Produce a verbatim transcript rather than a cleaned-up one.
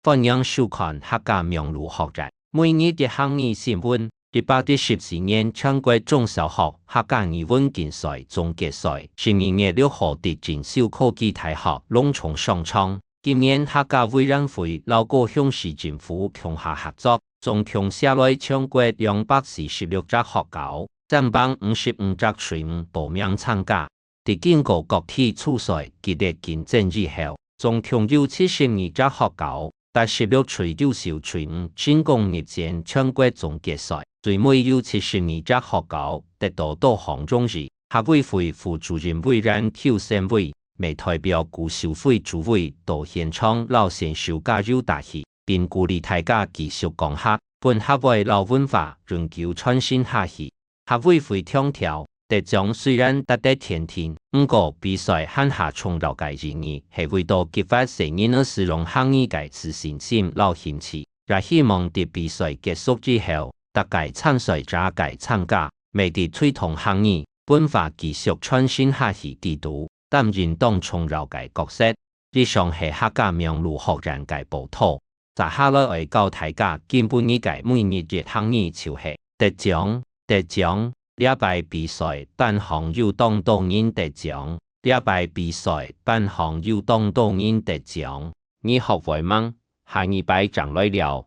歡迎收看客家網路學院每日一客語新聞。一百一十四年全國中小學客家語文競賽總決賽，十二月六號在進修科技大學隆重上場。今年客家委員會摎高雄市政府共下合作，總共寫來全國兩百四十六隻學校， 正幫五十五隻隊伍報名參加。在經過各地初賽激烈競爭以後，總共有七十二隻學校，八十六隊優秀隊伍成功入選全國總決賽。最尾有七十二隻學校得到多項榮譽。客委會副主任委員邱勝偉、乜代表顧秀輝主委到現場摎選手加油打氣，並鼓勵大家繼續講客，分客話摎文化永久傳承下去。 客委會強調，得獎雖然值得肯定，毋過比賽還較重要个意義係為著激發細人仔使用客語个自信心摎興趣。也希望在比賽結束以後，逐个參賽者个參加，乜在推動客語文化繼續傳承下去底肚，擔任當重要个角色。以上係客家網路學院个報導。 接下來愛教大家今晡日个每日一客語就係得獎，得獎。這擺比賽辦項有當多人得獎，這擺比賽辦項有當多人得獎。你學會吂？下二擺正來尞。